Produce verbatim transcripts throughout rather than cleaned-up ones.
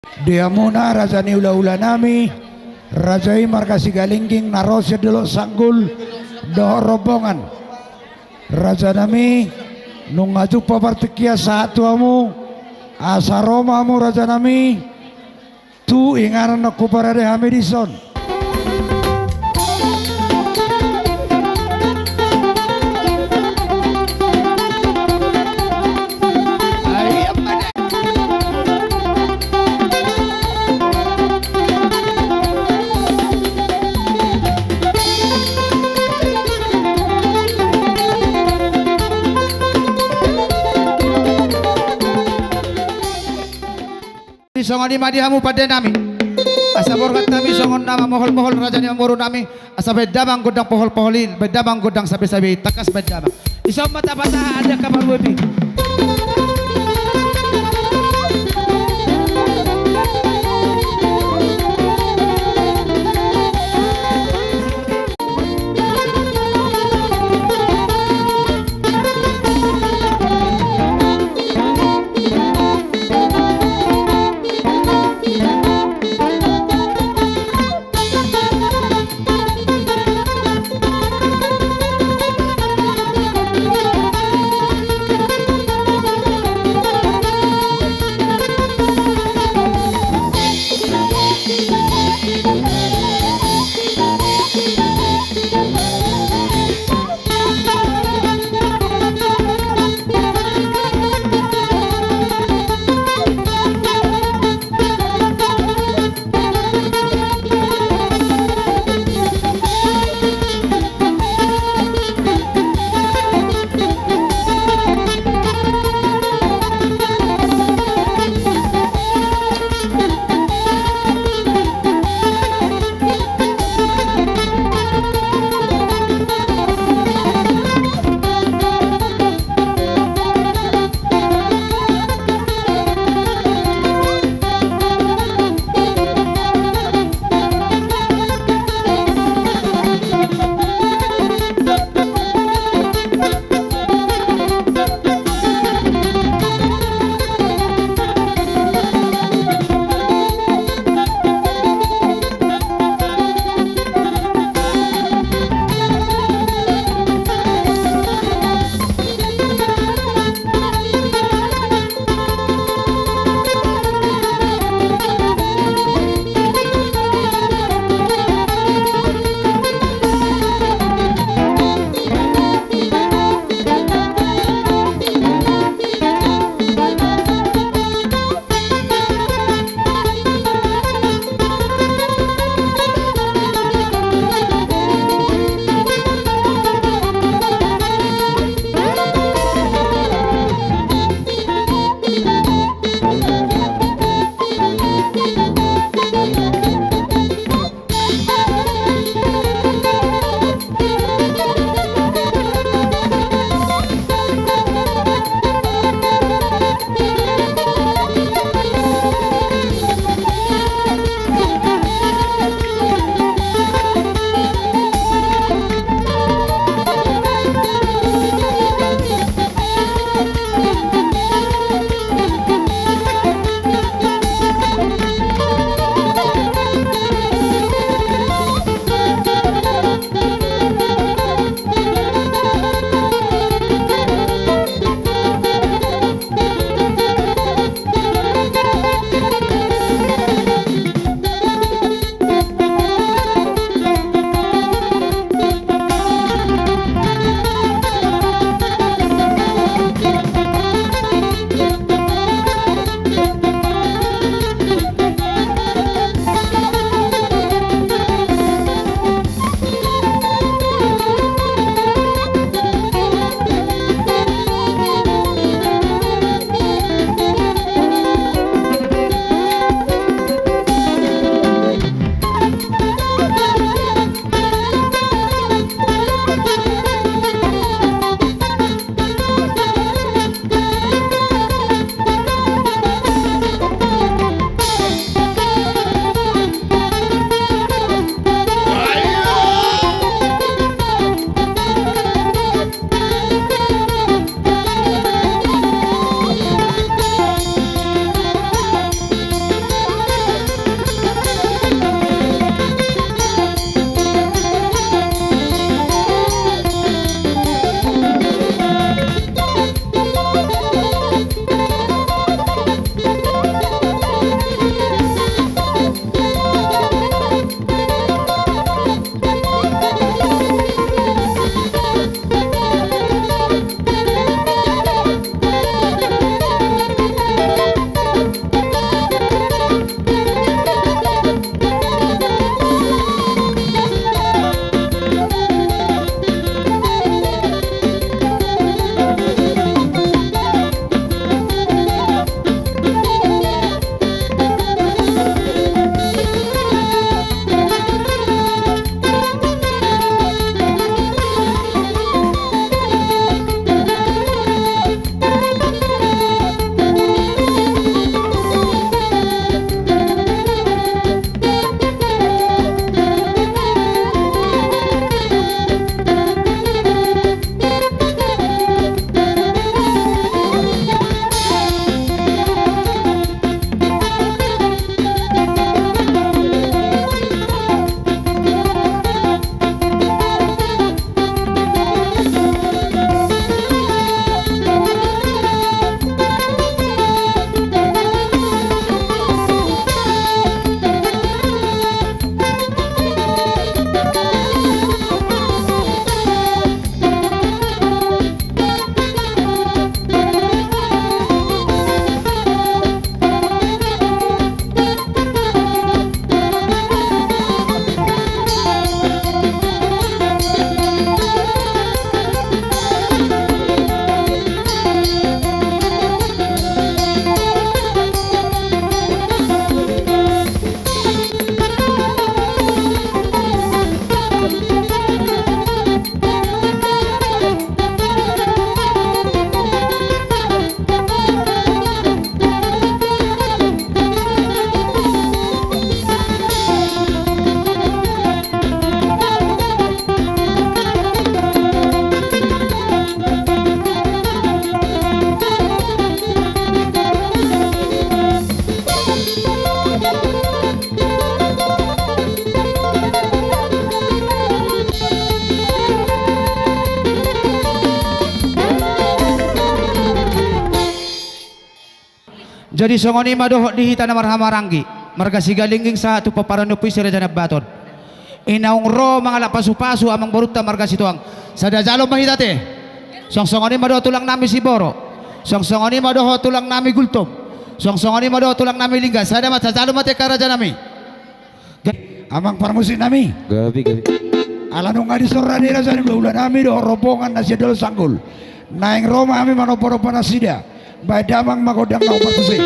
Di hamuna raja ni hula-hula nami, raja i marga Sigalingging na ro sian Dolok Sanggul dohot rombongan. Raja nami, nunga jumpa partingkian sahat tu hamu, asa ro ma hamu raja nami, tu inganan na huparade hami dison. Di songon i ma di hamu pande nami. Asa borhat hami songon na mamohol-mohol raja ni namboru nami. Asa baen damang gondang pohol-pohol i, baen damang gondang sabe-sabe i, tangkas baen damang. Dison ma tapataha ande angka parumaen i. Jadi songon i ma dohot di hita na marhahamaranggi, marga Sigalingging sahat tu pomparan ni ompu i Si Raja Nambaton. I naung ro mangalap pasupasu amangborunta marga Sitohang, sada jalo ma hita ate. Suang songon i ma dohot tulang nami Siboro. Suang songon i ma dohot tulang nami Gultom. Suang songon i ma dohot tulang nami Lingga. Sada ma, sajalo ma ate angka raja nami. Amang parmusik nami. Gabe, gabe. Ala nunga disorani raja ni hulahula nami dohot rombongan na sian Dolok Sanggul, naeng ro ma hami manombanomba nasida. Baen damang ma gondang na hombar tusi.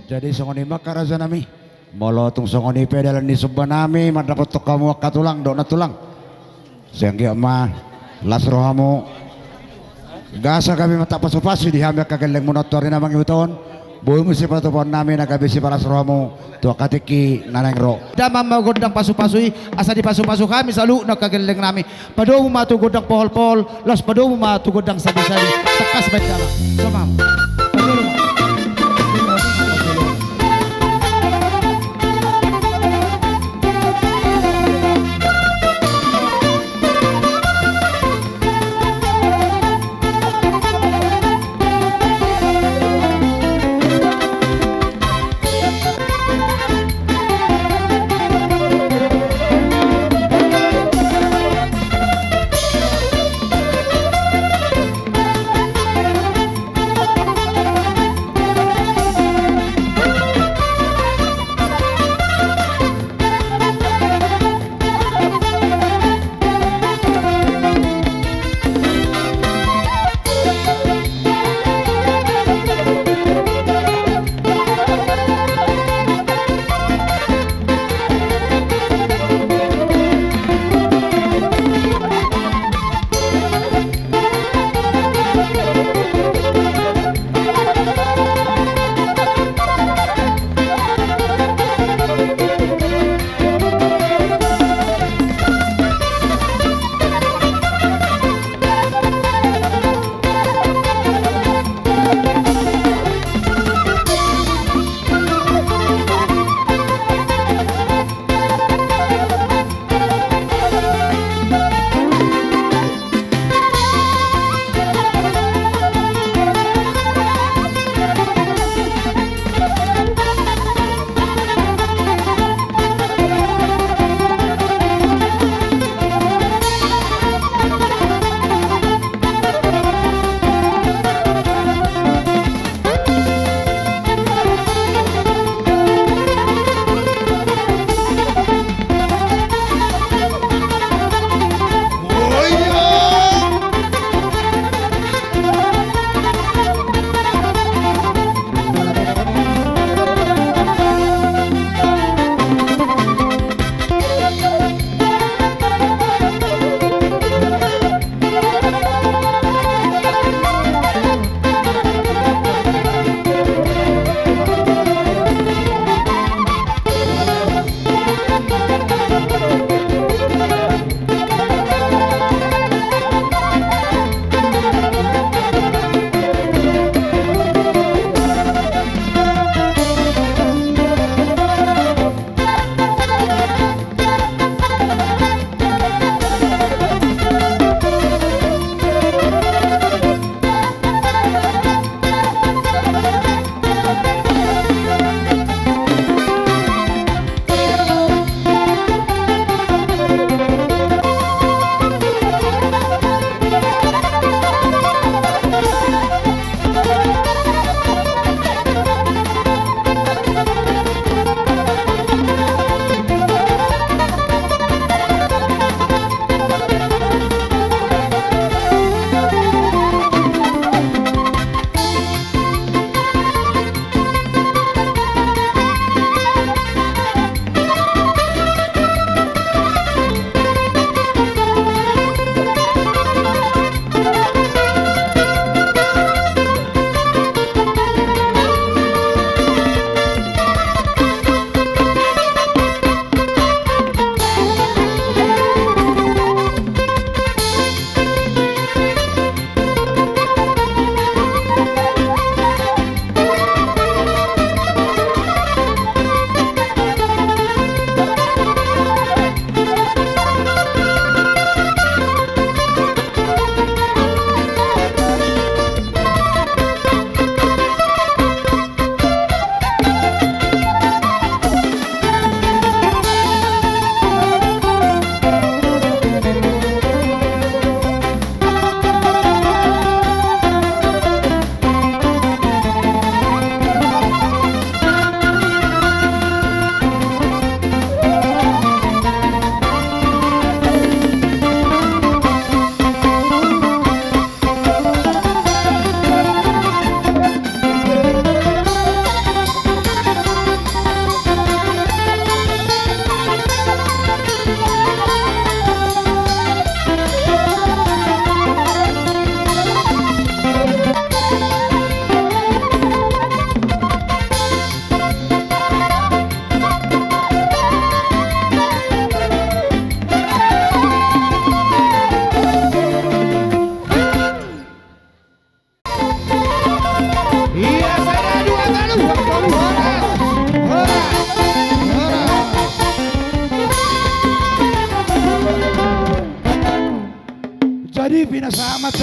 Jadi songon i ma angka raja nami. Molo tung songon i pe dalan ni somba nami mandapothon hamu angka tulang dohot nantulang, sai anggiat ma las rohamu. Gasa gabe ma tampasupasu di hami angka gellengmuna tu ari na mangihut on. Boi muse patupaon nami na gabe sipalas rohamu tu angka tingki na naeng ro. Damang ma gondang pasupasu i asa dipasupasu hami saluhutna angka gelleng nami. Padomu ma tu gondang poholpohol, laos padomu ma tu gondang sadisadi. Tangkas baen damang. Songon i ma.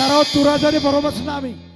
Ro tu raja ni parhobas nami.